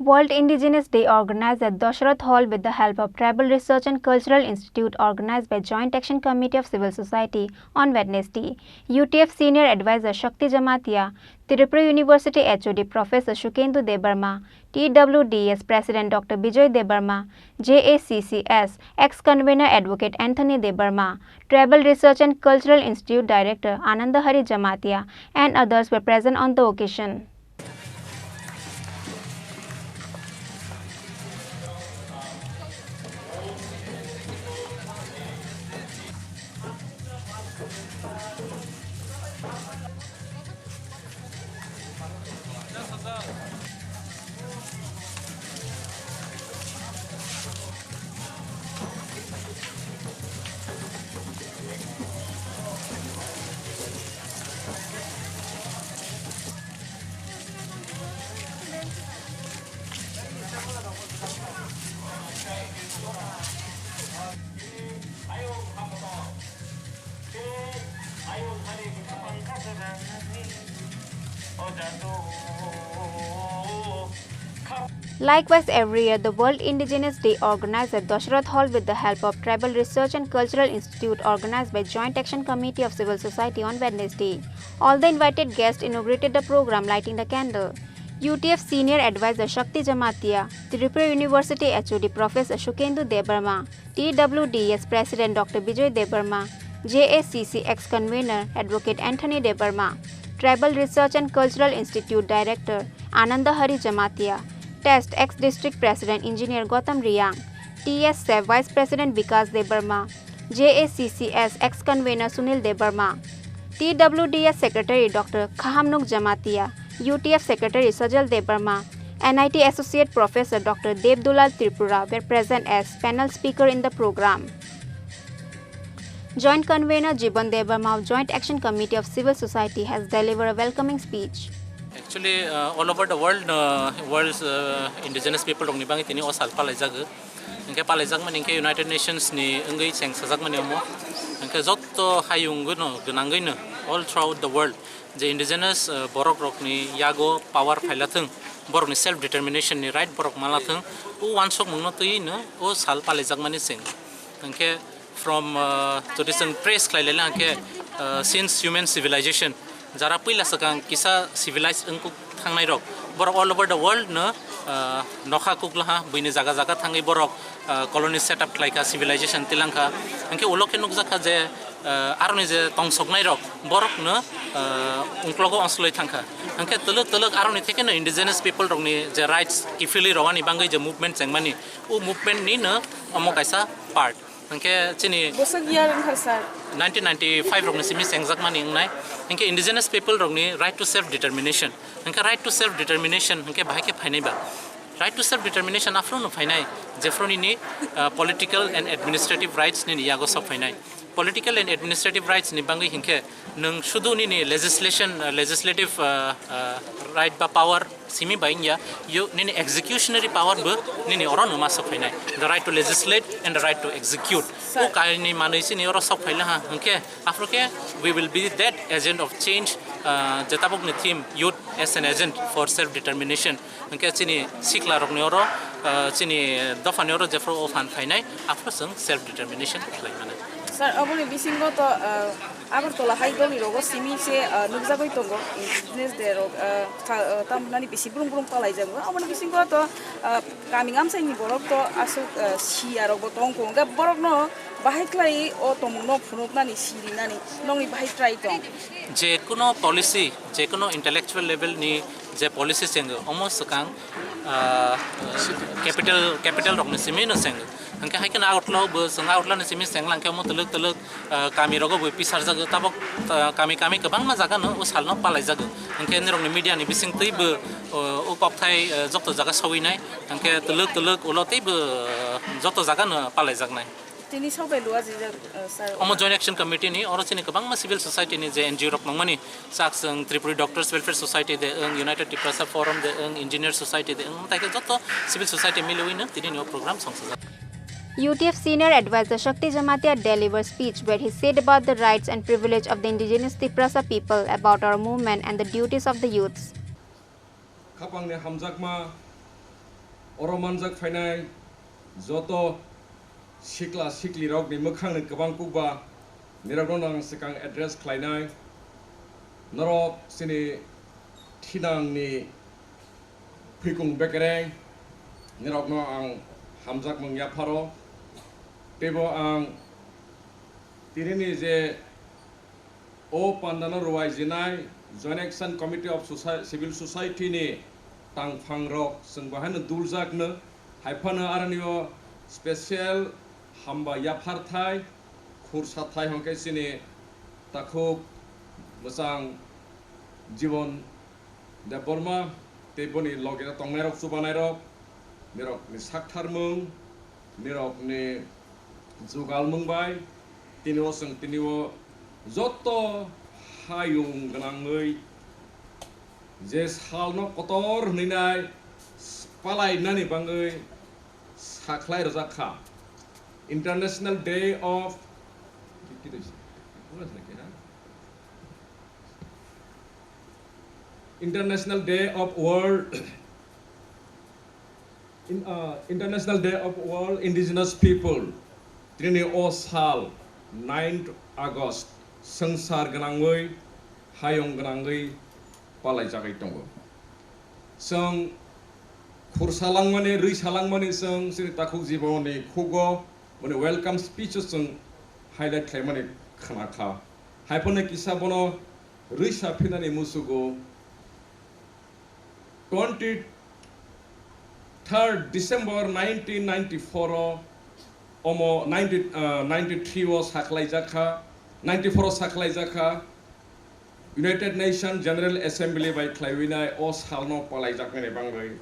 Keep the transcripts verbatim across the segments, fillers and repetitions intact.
World Indigenous Day organized at Dasarath Hall with the help of Tribal Research and Cultural Institute, organized by Joint Action Committee of Civil Society on Wednesday. U T F Senior Advisor Shakti Jamatia, Tripura University H O D Professor Shukendu Debbarma, T W D S President Doctor Bijoy Debbarma, J A C C S ex-convener Advocate Anthony Debbarma, Tribal Research and Cultural Institute Director Ananda Hari Jamatia, and others were present on the occasion. Likewise, every year the World Indigenous Day organized at Dasarath Hall with the help of Tribal Research and Cultural Institute, organized by Joint Action Committee of Civil Society on Wednesday. All the invited guests inaugurated the program, lighting the candle. U T F Senior Advisor Shakti Jamatia, Tripura University H O D Professor Shukendu Debbarma, T W D S President Doctor Bijoy Debbarma, J A C C ex-convener Advocate Anthony Debbarma, Tribal Research and Cultural Institute Director Ananda Hari Jamatia, TEST ex-District President Engineer Gautam Riang, T S C E V Vice President Vikas Debbarma, J A C C S ex-convener Sunil Debbarma, T W D S Secretary Doctor Khahamnuk Jamatia, U T F Secretary Sajal Debbarma, N I T Associate Professor Doctor Devdulal Tripura were present as panel speaker in the program. Joint Convener Jiban Debbarma of Joint Action Committee of Civil Society has delivered a welcoming speech. Actually, uh, all over the world, uh, world's, uh, indigenous people rokni bagwi tini o sal palaijago. Hingke palaijakmani hingke United Nations ni wngwi cheng sajakmani omo. Hingke jotto hayungno gwnangwino all throughout the world je indigenous, uh, borok rokni yago power phaila thung, borokni self determination ni right borok mala thung, o wansokmungno twiwino o sal palaijakmani cheng. Hingke from, uh, jodi chwng trace khlai laina hingke, uh, since human civilization, jara puila swkang kisa civilized wngkuk thangnai rok, borok all over the world no, uh, nokha kuklaha, buini jaga jaga thangwi borok, uh, colony set up khlaikha, civilization tilangkha. Hingke ulo khe nukjakha je, uh, aroni je tongsoknai rok, borok no, uh, ungklogo onsloi thangkha. Hingke twlwk twlwk aroni theke no indigenous people rokni je rights kiphilwi rwani bagwi je movement chengmani, o movement ni no omo kaisa part. Hingke chini Bosok year wngkha, sir? Nineteen ninety-five rokni simi chengjakmani wngnai. Hingke indigenous people rokni right to self determination. Hingke right to self determination hingke bahai khe phainai ba? Right to self determination aphuru no phainai, jephuru nini, uh, political and administrative rights nini yago sok phainai. Political and administrative rights ni bagwi hingke nwng sudu nini legislation, uh, legislative, uh, uh, right ba power simi bai wngya, you, nini executionary power bo nini oro no ma sok phainai, the right to legislate and the right to execute. O kainwi manwi chini oro sok phaila ha, hingke aphuru khe we will be that agent of change, uh, je tabukni theme youth as an agent for self determination. Hingke chini sikla rokni oro, uh, chini dophani oro jephuru o phan phainai, aphuru chwng self determination khlai mano. Sir, aboni bisingo to, uh, Agartala hai doli rogo simi se, ah, nukjagwi tongo, Indigenous Day rok, ah, tha-, ah, tamnani bisi brung brung palaijago. Aboni bisingo to, ah, kami ngamsaini borok to aswk, ah, siya rokbo tongkho. Hwnkhe borokno bahai khlai o tongmungno phunuknani, sirinani nokni bahai try tong. Je kuno policy, je kuno intellectual level ni je policy chengo, omo swkang, ah, capital, capital rokni simi no chengo. Hingke hai kheno Agartala o bo chwng Agartala ni simi chenglang khe omo twlwk twlwk, ah, kami rogo bo pisarjago. Tabok, ah, kami kami kwbangma jaga no o sal no palaijago. Hingke nirokni media ni bising twi bo, o, o kokthai, ah, jokto jaga sogwi nai. Hingke twlwk twlwk ulo tei bo, ah, jokto jaga no palaijaknai. Tini sok bai luajijak, ah, sir. Omo Joint Action Committee ni oro chini kwbangma civil society ni je N G O rok nangmani, Chak chwng Tripuri Doctors Welfare Society de wng, United Tiprasa Forum de wng, Engineer Society de wng, tai khe joto civil society miliwi no tini ni o program songsajak. U T F Senior Advisor Shakti Jamatia delivered speech where he said about the rights and privilege of the indigenous Tiprasa people, about our movement and the duties of the youths. Khapangni hamjakma Oro manjak phainai joto sikla siklirokni mwkhangni kwbang kukba nirokno ang swkang address khlainai. Norok chini thinangni phikung bekereng nirokno ang hamjakmung yapharo. Teibo ang tinini je o pandano rwai jinai Joint Action Committee of Soci-, Civil Society ni tangphangrok chwng bahaino duljakno, haiphano aronio special hamba yapharthai, khursathai hwnkhe chini takhuk mwchang Jibon Debbarma tei boni loge tongnairok, chubanairok, nirokni saktharmung, nirokni jugalmung bai tini o chwng tini o joto hayung gwnangwi je salno kotor hwnwi nai palainani bangwi sakhlai rwjak kha. International Day of International Day of World In, uh, International Day of World Indigenous People, tini o sal ninth August, swngchar gwnangwi, hayung gwnangwi palaijagwi tongo. Chwng khursa langmani, rwisa langmani chwng chini takhuk Jibonni khugo, boni welcome speech o chwng highlight khlaimani khna kha. Haiphano kisa bono rwisa phinani musugo. Twenty-third December nineteen ninety-four o omo ninety, uh, ninety-three o sakhlaijakha, ninety-four o sakhlaijakha, United Nations General Assembly bai khlaiwinai o salno palaijakmani bangwi.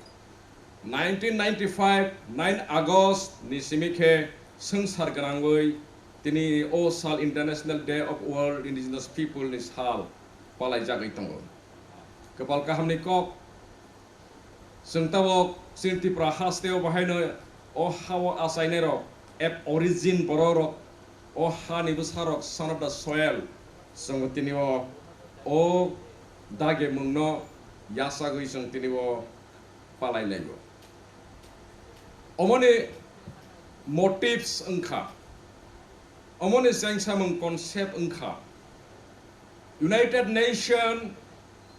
Nineteen ninety-five nine August ni simi khe swngchar gwnangwi tini o sal International Day of World Indigenous People ni sal palaijagwi tongo. Kwpal kahamni kok, chwng tabok chini Tripura hasteo bahaino o hao achainairok, Ab-, origin bororok, o hani bwsarok, son of the soil, chwng tini o, o dagemungno yachagwi chwng tini o palai laibo. Omoni motives wngkha, omoni chengsamung concept wngkha, United Nation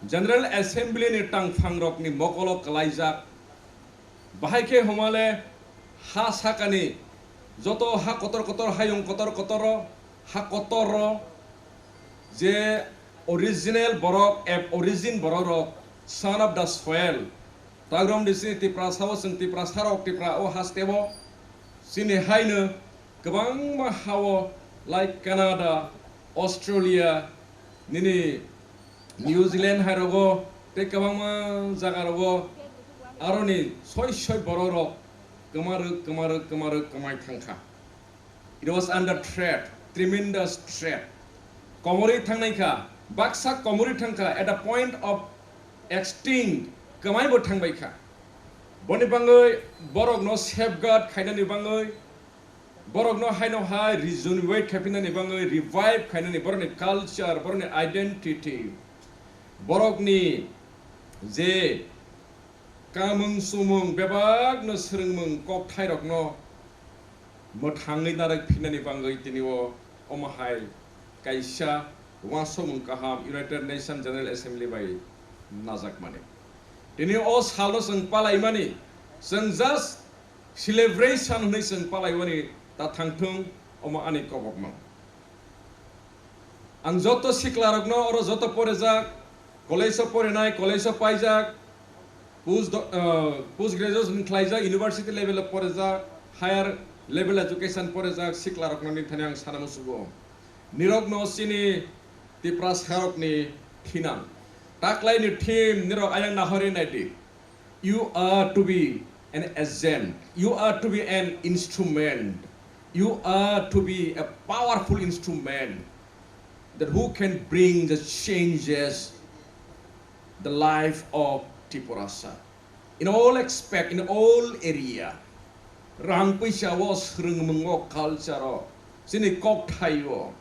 General Assembly ni tangphangrokni mokolo kwlaijak. Bahai khe humale ha sakani joto ha kotor kotor, hayung kotor kotoro, ha kotoro je original borok, ab-, origin borok rok, son of the soil. Tagrom di chini Tiprasa o chwng Tiprasa rok Tipra o haste o chini haino kwbangma hao like Canada, Australia, nini New Zealand hai rogo tei kwbangma jaga rogo aroni soi soi borok rok kwmarwk, kwmarwk, kwmarwk kwmai thangkha. It was under threat, tremendous threat. Komorwi thangnai kha, baksa komorwi thang kha, at the point of extinct, kwmaibo thangbai kha. Boni bangwi borokno safeguard khainani bangwi, borokno haino hai regenerate khaiphinani bangwi, revive khainani borokni culture, borokni identity, borokni je kamung sumung bebakno swrwngmung kokthairokno mwthangwi narwk phinani bangwi tini o omo hai kaisa uansukmung kaham United Nations General Assembly bai najakmani. Tini o salno chwng palaimani, chwng just celebration hwnwi chwng palaiwani ta thangthung, omo ani kobokma. Ang joto siklarokno oro joto porejak, college o porinai, college o paijak, post do-, ah, post graduation khlaijak, university level o porejak, higher level education porejak siklarokno nithani ang sana musugo. Nirokno chini Tiprasarokni thinang. Taklaini theme nirok ayang nahori naidi. You are to be an agent. You are to be an instrument. You are to be a powerful instrument that who can bring the changes the life of Tiprasa. In all aspect, in all area, rang puisa o, swrwngmung o, culture o, chini kokthai o,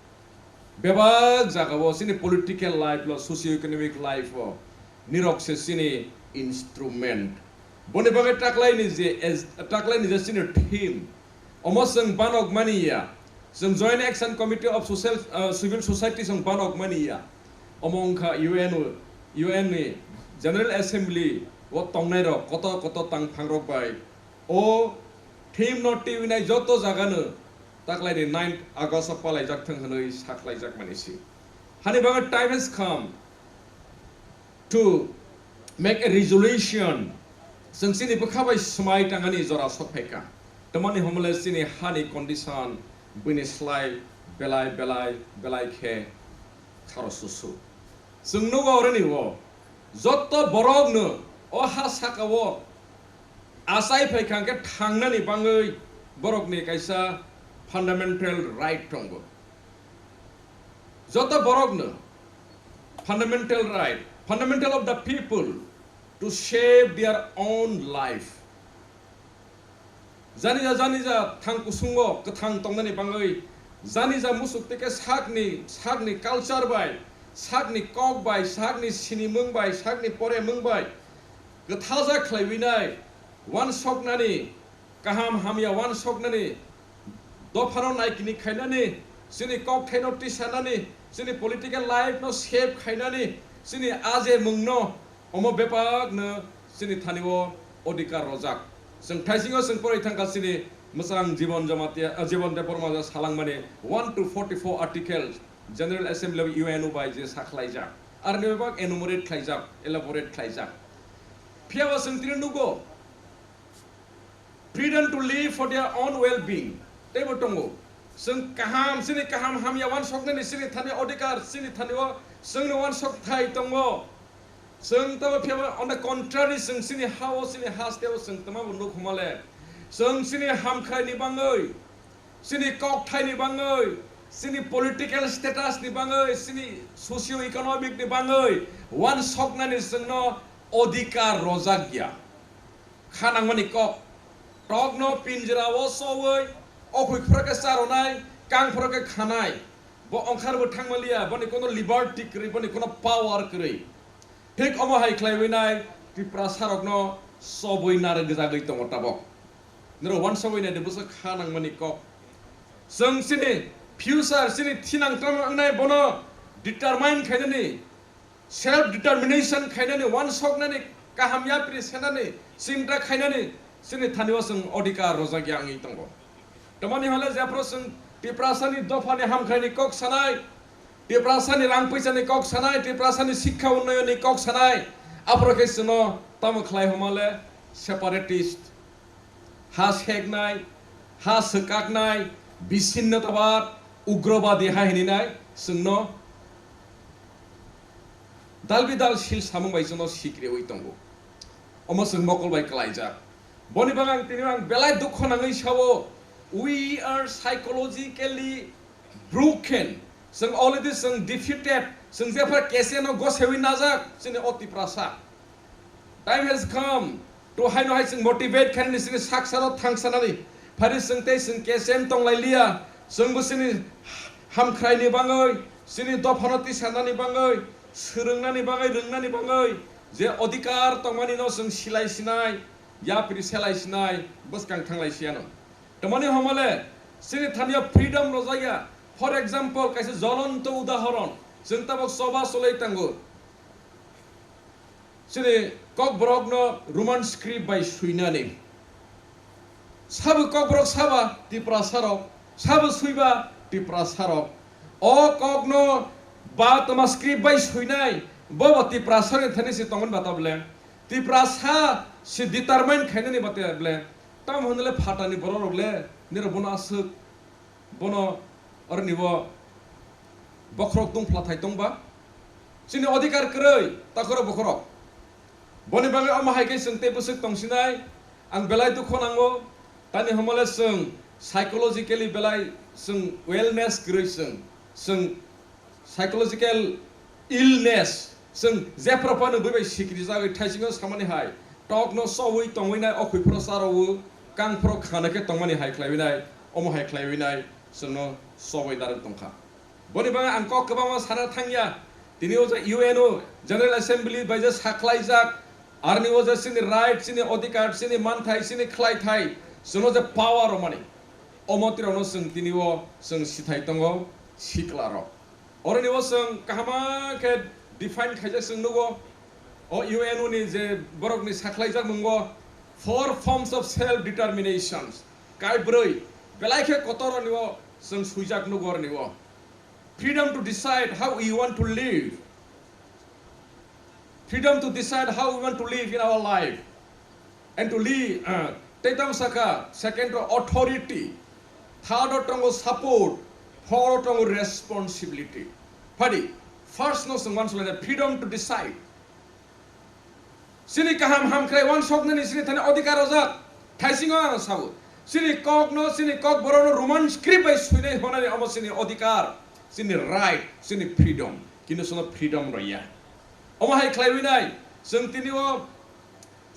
bebak jaga o, chini political life lo, socio-economic life o, nirok se chini instrument. Boni bagwi taklaini je, taklaini je chini theme, omo chwng banok mani ya, chwng Joint Action Committee of Social, uh, Civil Society chwng banok mani ya. Omo wngkha U N o, U N ni General Assembly o tongnai rok koto koto tang phangrok bai o theme no twiwi nai joto jaga no taklaini ninth August o palaijak thwng hwnwi saklaijak mani si. Hani bagwi time has come to make a resolution. Chwng chini bwkha bai swmai tangani jora sok phaikha. Tamani homole chini hani condition bini slai belai belai belai khe kharo susu. Chwng nugo oroni o joto borokno o ha saka o achai phaikha hwnkhe thangnani bangwi borokni kaisa fundamental right tongo. Joto borokno fundamental right, fundamental of the people to shape their own life. Janija janija thang kusungo kwthang tongnani bangwi, janija musuk teke sakni, sakni culture bai, sakni kok bai, sakni sinimung bai, sakni poremung bai kwthaja khlaiwinai, wansoknani, kaham hamya wansoknani, dophano naikini khainani, chini kokthaino tisanani, chini political life no shape khainani, chini aje mungno omo bebakno chini thanio odhikar rojak. Chwng thaisingo chwng poroi thangkha chini mwchang Jibon Jamatia, ah, Jibon Debbarma salangmani one to forty-four article General Assembly of U N O bai je sakhlaijak. Arni bebak enumerate khlaijak, elaborate khlaijak. Phiyaba chwng tini nugo, freedom to live for their own well-being. Teibo tongo. Chwng kaham, chini kaham hamya wansoknani chini thani odhikar, chini thani o chwngni wansok thai tongo. Chwng tabo phiyaba on the contrary, chwng chini ha o, chini haste o chwng twmabo nuk humale. Chwng chini hamkhraini bangwi, chini kokthaini bangwi, chini political status ni bangwi, chini socio-economic ni bangwi wansoknani chwngno odhikar rojak ya. Kha nangmani kok. Tokno pinjra o sowi, okhoi phoro khe charonai, kang phoro khe khanai. Bo ongkhar bo thangmaliya, boni kono liberty kwrwi, boni kono power kwrwi. Thik omo hai khlaiwi nai Tiprasa rokno sobwi narwk gwjagwi tongo tabok. Noro wansogwi nai de bwswk kha nangmani kok. Chwng chini future, chini thinang tamo wngnai bono determine khainani, self determination khainani, wansoknani, kaham yapri senani, chinta khainani, chini thani o chwng odhikar rojak ya wngwi tongo. Tamani hole jephru chwng Tiprasani dophani hamkhaini kok sanai, Tiprasani rang puisani kok sanai, Tiprasani sikha unnayonni kok sanai, aphuru khe chwngno tamo khlai humale separatist, ha seknai, ha swkaknai, bichinnotawad, ugrobadi ha hininai chwngno dalbidal sil samung bai chwngno sikriwi tongo. Omo chwng mokol bai klaijak. Boni bagwi ang tini ang belai dukho nangwi sao, we are psychologically broken. Chwng already chwng defeated. Chwng jephar K C N o gosewi najak chini o Tiprasa. Time has come to haino hai chwng motivate khainani chini saksano thangsanani. Phari chwng tei chwng K C N tonglai liya. Chwngbo chini hamkhraini bangwi, chini dophano tisanani bangwi, swrwngnani bangwi, rwngnani bangwi je odhikar tongmani no chwng silai sinai, yapri selai sinai, bwskang thanglai siyano. Tamani homole, chini thaniyo freedom rojaya. For example, kaisa jolonto udahoron, chwng tabok choba cholai tango. Chini kokborokno Roman script bai suinani. Sabo kokborok saba Tiprasarok, sabo suiba Tiprasarok. O kokno ba toma script bai suinai, bobo Tiprasarokni thani se tongmani bata ble. Tiprasa se determine khainani bata ble. Tamo hwnle phatani bororok le, nirok bono aswk, bono oroni bo bokhorok tong phlathai tongba. Chini odhikar kwrwi, takhoro bokhorok. Boni bagwi omo hai khe chwng tei bwswk tongsinai, ang belai dukho nango. Tani homole chwng psychologically belai chwng wellness kwrwi chwng, chwng psychological illness, chwng jephru phano bui bai sikri jagwi thaisingo samani hai, tokno chowi tongwi nai, okhoi phro charowo, kang phro khana khe tongmani hai khlaiwi nai, omo hai khlaiwi nai, chwngno chowi narwk tongkha. Boni bagwi ang kok kwbangma sana thangya, tini o je U N O General Assembly bai je sakhlaijak, Arni o je chini right, chini odhikar, chini manthai, chini khlaithai, chwngno je power romani, omo twi rokno chwng tini o chwng sithai tongo, sikla rok. Oroni o chwng kahama khe define khaijak chwng nugo. O U N O ni je borokni sakhlaijak mungo, four forms of self determinations. Kai bwrwi, belai khe kotor roni o chwng swijak nugo oroni o. Freedom to decide how we want to live. Freedom to decide how we want to live in our life and to live, uh, tei tamo saka, second to authority, third o tongo support, fourth o tongo responsibility. Phadi, first no chwng uansukha freedom to decide. Chini kaham hamkrai uansuknani chini thani odhikar ojak. Thaisingo ang sao. Chini kokno, chini kokborokno Roman script bai swinai hwnani omo chini odhikar, chini right, chini freedom. Kintu chwngno freedom rwya. Omo hai khlaiwi nai, chwng tini o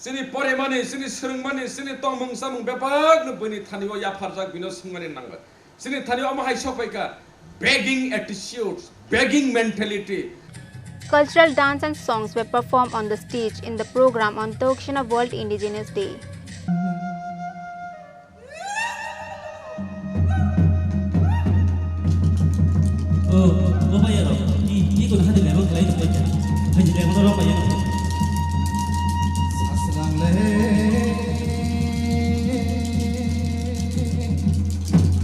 chini porimani, chini swrwngmani, chini tongmung chamung bebakno buini thani o yapharjak, bino swngmani nango. Chini thani omo hai sokpaikha, begging attitudes, begging mentality. Cultural dance and songs were performed on the stage in the program on Tokshina World Indigenous Day. O, o bai aro, ni, ni kono hadi lemon khlai tong bai kha. Hadi lemon rok bai aro. Sasrang le.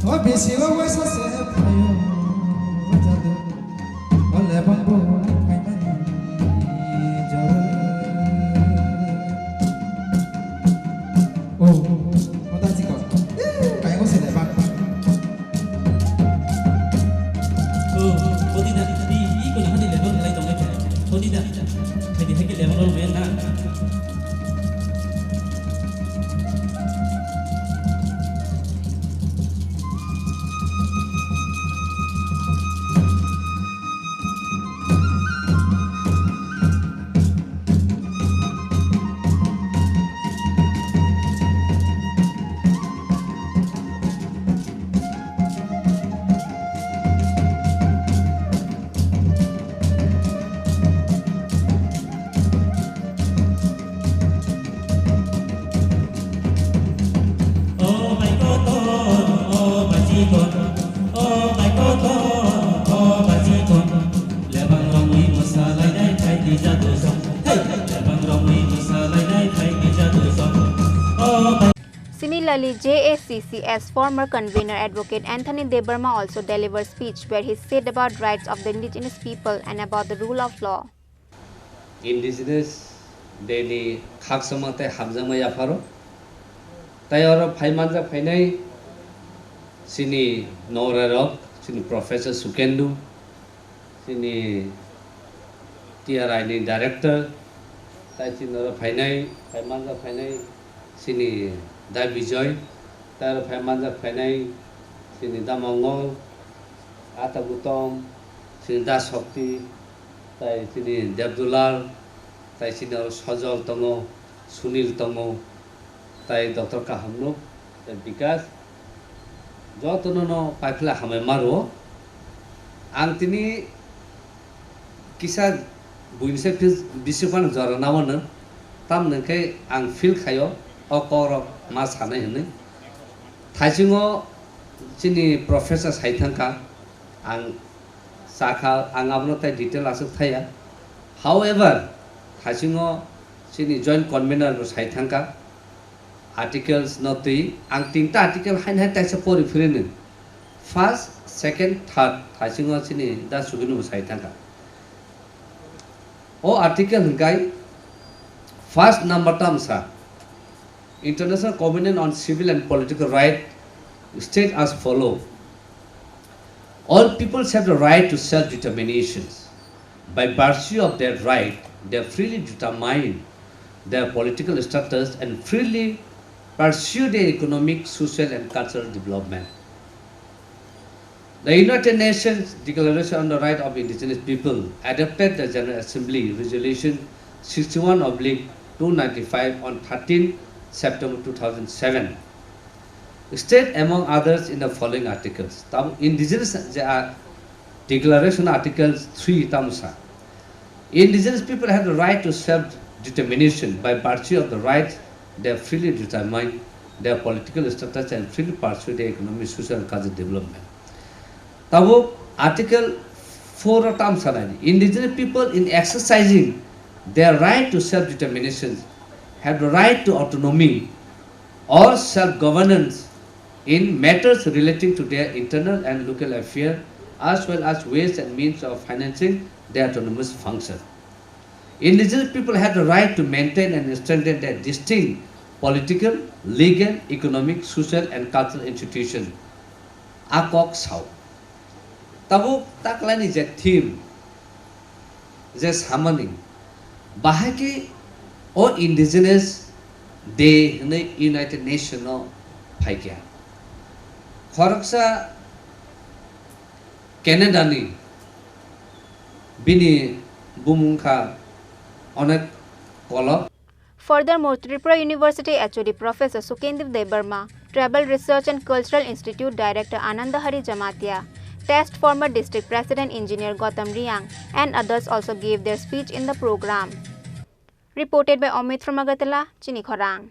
O bisi o waisa se phayo jadu. O lebang bo phaimani jor. O, o ta chikon. Kaya ko se lebang. O, o di da, di, di ko na di lebang lai tong lai. O di da, hai di hai ke lebang lai na. Similarly, J A C C's former convener Advocate Anthony Debbarma also delivered speech where he said about rights of the indigenous people and about the rule of law. Indigenous Day ni khakchangma tei hamjakma yapharo. Tai oro phai manjak phainai chini norerok, chini Professor Sukendu, chini T R I ni director, tai chini oro phainai, phai manjak phainai chini Da Bijoy, tai oro phai manjak phainai chini Da Mongol, Ata Gutom, chini Da Shakti, tai chini Debdulal, tai chini oro Sojol tongo, Sunil tongo, tai Doctor Kahamnuk, tai Bikas, jotono no paiphle hamai maro. Ang tini kisa buini se feel bisi phano jora nao no, tamni khe ang feel khaio o kok rok ma sanai hwnwi. Thaisingo chini professor sai thangkha, ang sakha, ang abono tai detail aswk thaya. However, thaisingo chini joint convener bo sai thangkha, articles no twi ang tinta article hain hai taisa pori phirino. First, second, third, thaisingo chini Da Sugino bo sai thangkha. O article hwnkhe first number tamsa, International Covenant on Civil and Political Right state as follow. All peoples have the right to self-determination. By virtue of that right, they freely determine their political status and freely pursue their economic, social, and cultural development. The United Nations Declaration on the Right of Indigenous People adopted the General Assembly Resolution sixty-one oblique two ninety-five on thirteen September two thousand seven. State among others in the following articles. Tam indigenous je a declaration article three tamsa. Indigenous people have the right to self determination by virtue of the right they freely determine their political status and freely pursue their economic, social, and cultural development. Tabuk Article four o tam sanai, indigenous people in exercising their right to self-determination have the right to autonomy or self-governance in matters relating to their internal and local affairs, as well as ways and means of financing their autonomous function. Indigenous people have the right to maintain and strengthen their distinct political, legal, economic, social, and cultural institution. A kok sao. Tabuk taklani je theme, je samani, bahai khe o Indigenous Day hwnwi United Nation no phaikha. Khoroksa Canada ni, bini bumung kha Onek Kolok. Furthermore, Tripura University H O D Professor Sukendra Debbarma, Tribal Research and Cultural Institute Director Ananda Hari Jamatia, TEST former District President Engineer Gautam Reang, and others also gave their speech in the program. Reported by Amit from Agartala, Chini Khorang.